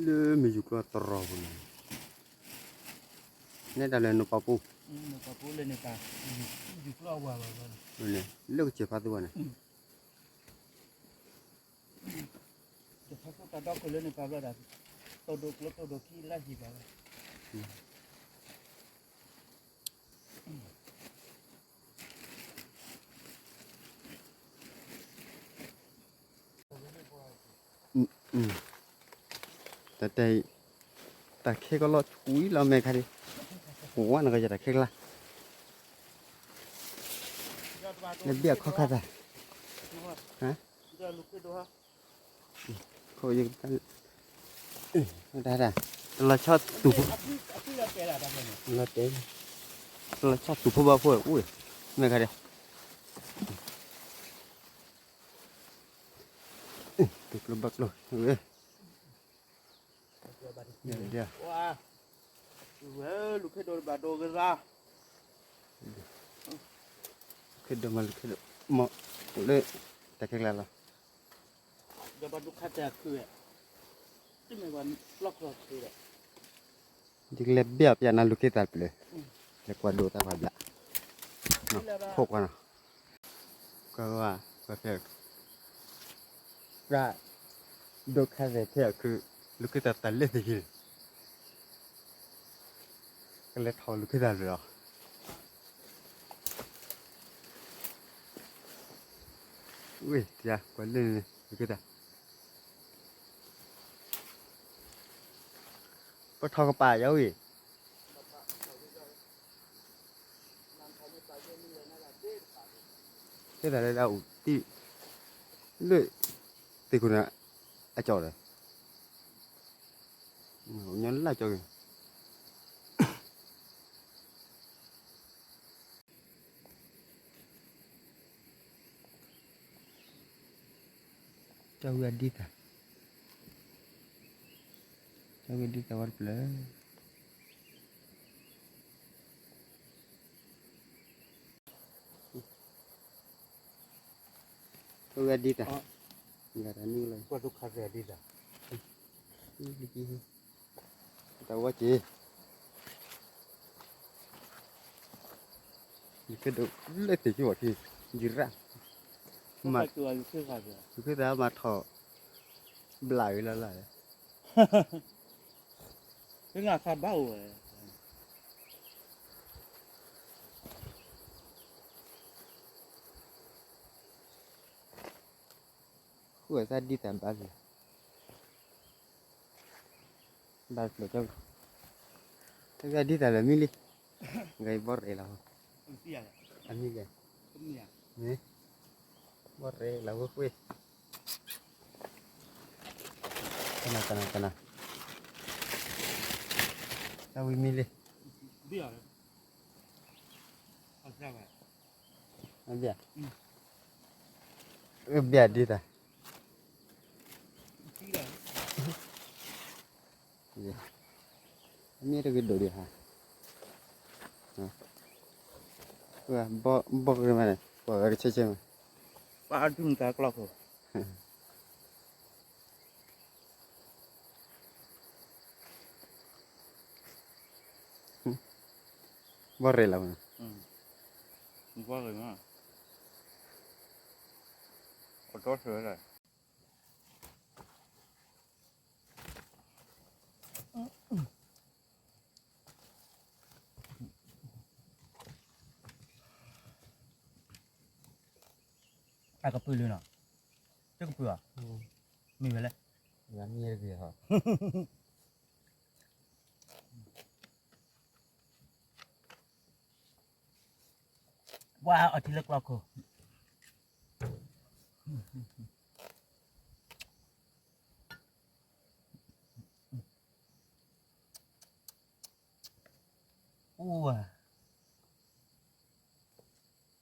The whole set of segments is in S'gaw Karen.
လၢမ့ၢ်ယူၤကျိတရီပူၤန့ၣ်, နဲဒၣ်လၢနပာ်ပူၤ, လၢကစၢၢ်ဖးသူဘၣ်န့ၣ်, တၢ်ဒီခိၣ်လၢန့ၣ်ပာ်ဘျီဒၣ်, တိၢ်ဒိၣ်ကျိတိၢ်ဒိၣ်ခံလၢဟံၣ်ဘၣ်လီၤ. တၢ်တဲ, တၢ်ခဲကလီၤကွံာ်လီၤမဲာ်ခါဒံး, ဝါနကယတၢ်ခဲကလါ, နဘၣ်ခီခါသၢ်, တလီၤဆီတူၢ်ဖိ, တလီၤဆီတူၢ်ဖိဘၣ်ဖိအိၣ်, မဲာ်ခါဒံး, တကျိဘၣ်ကျိ, ဝဲလူၤခ့ဒိၣ်ဘၣ်ဒိကသါ, လူၤခ့ဒိၣ်မး လူၤခ့ဒိၣ်မး လၢတၢ်ခဲကျါလီၤ, ဒီးဘၣ်ဒိခါတၢ်ခု, တမ့ၢ်ဘၣ်လီၢ်ခီၣ်ခုဒီး, ယကလဲၤဘၣ်ပျၢ်နၤလူၤခ့သၣ်တဖျၢၣ်, လဲၤကွၢ်ဒိးတၢ်ပှၤဘျၣ်, ဖိခွါနီၤ, ကွၢ်ဝဲ, ကွၢ်ဖဲ ပှၤဒိခါသၣ်ဖဲအခု, လူၤခ့သၣ်တၢ်လဲၢ်သ့ၣ်ခံ, ကလဲၤထီၣ်လူၤခ့သၣ်တဖျၢၣ်လီၤ, ဝ့ၢ် ကွၢ်လၢန့ၣ် လူၤခ့သၣ်, ပထီၣ်ကပၤယၤဝံၤ ခဲသးလၢဒၣ်အိၣ်တံၢ်, လၢ သ့ၣ်ခိၣ်န့ၣ် အကၠီၣ်ဒီး, ညီလၢကၠီၣ်ဂ့ၤ ကၠီၣ်ဝံၤအဒံသၣ်, ကၠီၣ်ဝံၤအဒံသၣ်ဝဲတဖျၢၣ်, ကၠီၣ်ဝံၤအဒံသၣ်, ကွၢ်ဒိခါသၣ်အဒံသၣ်, တၢ်ဝဲက့ၤ ယကဒိးလၢသ့ၣ်ကၠိအီၤထံ, ယရၣ်, မၤ, ယကသးမၤထီၣ်, ဘျးဂ့ၤလၢ်လၢ်, သ့ၣ်နခါဘၣ်အိၣ်ဝဲ, ဃုအသးဒ်တၢ်ဘၣ်လံ ဘၣ်ဖျိးကၠီ, တဂၤဒ်တၢ်လၢမံလံ, ဂၤအံၤဘီရဲၣ်လီၤ, အမံဂၤ, ဘီရဲၣ်လီၤဝဲ, ကနၤ ကနၤ ကနၤ, တၢ်ဝံၤမံလံ, အဘၣ်, အဘၣ်ဒ်တၢ် မ့ၢ်တကဒိၣ်ဒံးဟါ, ဘီကရၢမးန့ၣ် ပှၤဂၤကဆၢဆၢမး, ပှၤအဒူၣ်တၢ်ကျီခိၣ်, ဘီရဲၣ်လီၤ, ဘီရဲၣ်မး, အတီဆၢလီၤ အကပုာ်လၢနီၤ, တကပုာ်ဧါ, မ့ၢ်ဝဲလဲၣ်, မ့ၢ်တက့ၤဟီ, ပှၤအီထံလၢကျီခိၣ် အိၣ်ဝဲ,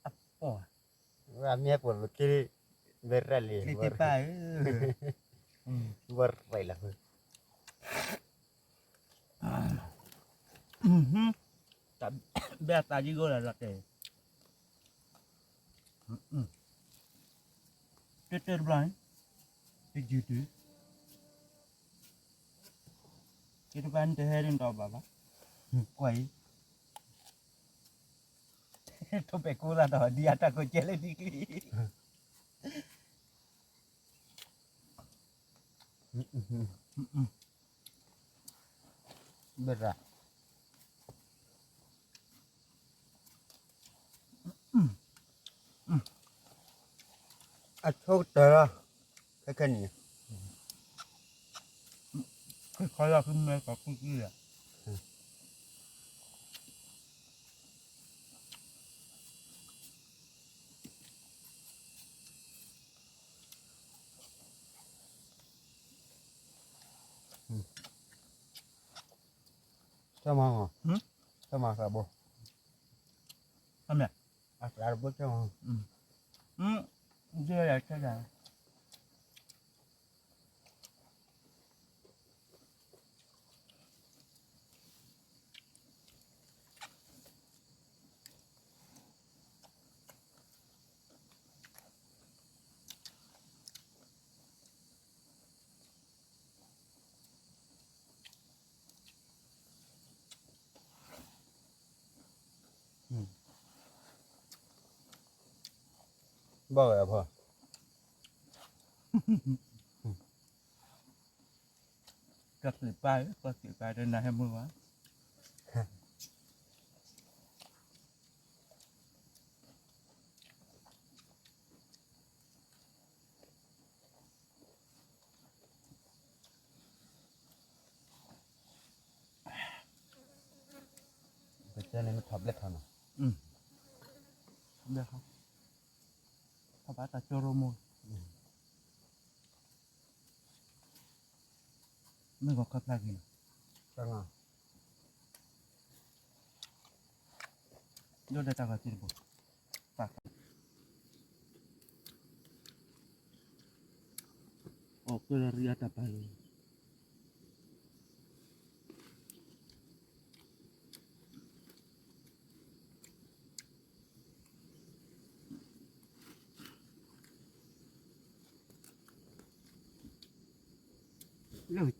အပီၢ်, ဝဲအမ့ၢ်ပှၤလၢက့ၤ, ဘဲရၣ်လံ, ဘဲရၣ်လၢ, ဘဲအသးယံၤဂီၢ်လၢလီၤတဲာ်, တၢၢ်တၢၢ်တဘျီန့ၣ်, တယုၢ်တုၤ တၢ် က့တဘၣ်နတဟဲဒ်ဒီးဘၣ်ဘၣ်, ကွၢ်အံၤ, ထိၣ်ပဲာ်ကိးသးဒီး ဒ်အတၢ်ကိးကဲလၢဒ်ကျံ, ဘၣ်ရၣ် အဆိကတၢၢ်လီၤ, ခဲခဲန့ၣ်, ဖုခီလီၤဖုမဲကီၢ်ကူၣ်ကူၣ်လီၤ. ဆၢမၤ, ဆၢမၤသးဘိ, အသးတဘိဆၢမၤ, ဒ်ဆၢဒၣ် ဘၣ်ဝဲအဖီ, ကသ့ၣ်ပာ်, ကသ့ၣ်ပာ်ဒီးနၤဟဲမုၢ်ဝဲ ပကဲန့ၣ်မ့ၢ်ထီၣ်ဘျဲၣ်ထီၣ်နီၤ, ဘျဲၣ်ထီၣ်, ထီၣ်ဘၣ်တၢ်ကၠိရိမိၢ်, မ့ၢ်ဂီၤခီဖျါက့ၤနီၤ, ဒိၣ်ဒီးတၢ်ဂီၤက့ၤတဘိ, အီၣ်ကၢလီၤရံအတၢ်ပာ်လီၤ လၢကစၢၢ်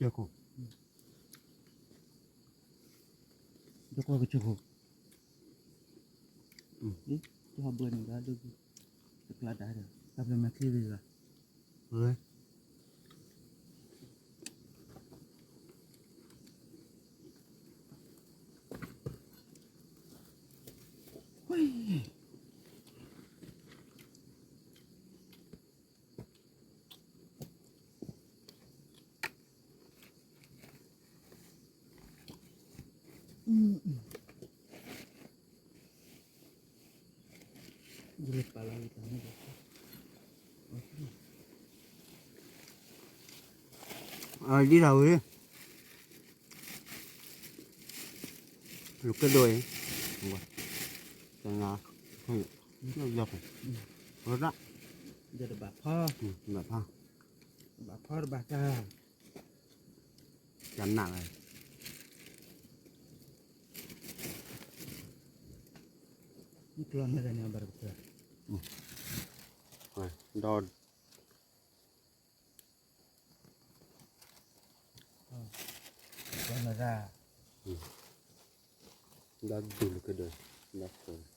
ခိၣ်, ကစၢၢ်ခိၣ်, တဟီၣ်ဘၢန့ၣ်ဒီး တကျါဒၣ်ဒီး တၢ်ပျဲၢ်မဲာ်ချံဂ့ၤဂၤ, ဒ်ထီၣ်ဝံၤ, လူၤကဲဒိၣ်အံၤ, တနၤ, ဝဲဒၣ်, ယတဘၣ်ဖီ, ဘၣ်ဖီ, ဘၣ်ဖီတဘၣ်တၢ်, တနၤဝဲ, ကျီန့ၣ်န့ၣ်ဘၣ်တကတၢၢ်, ဒီး နရၣ်, ဒီးဒူၣ်လၢကဒၢး, ဒီး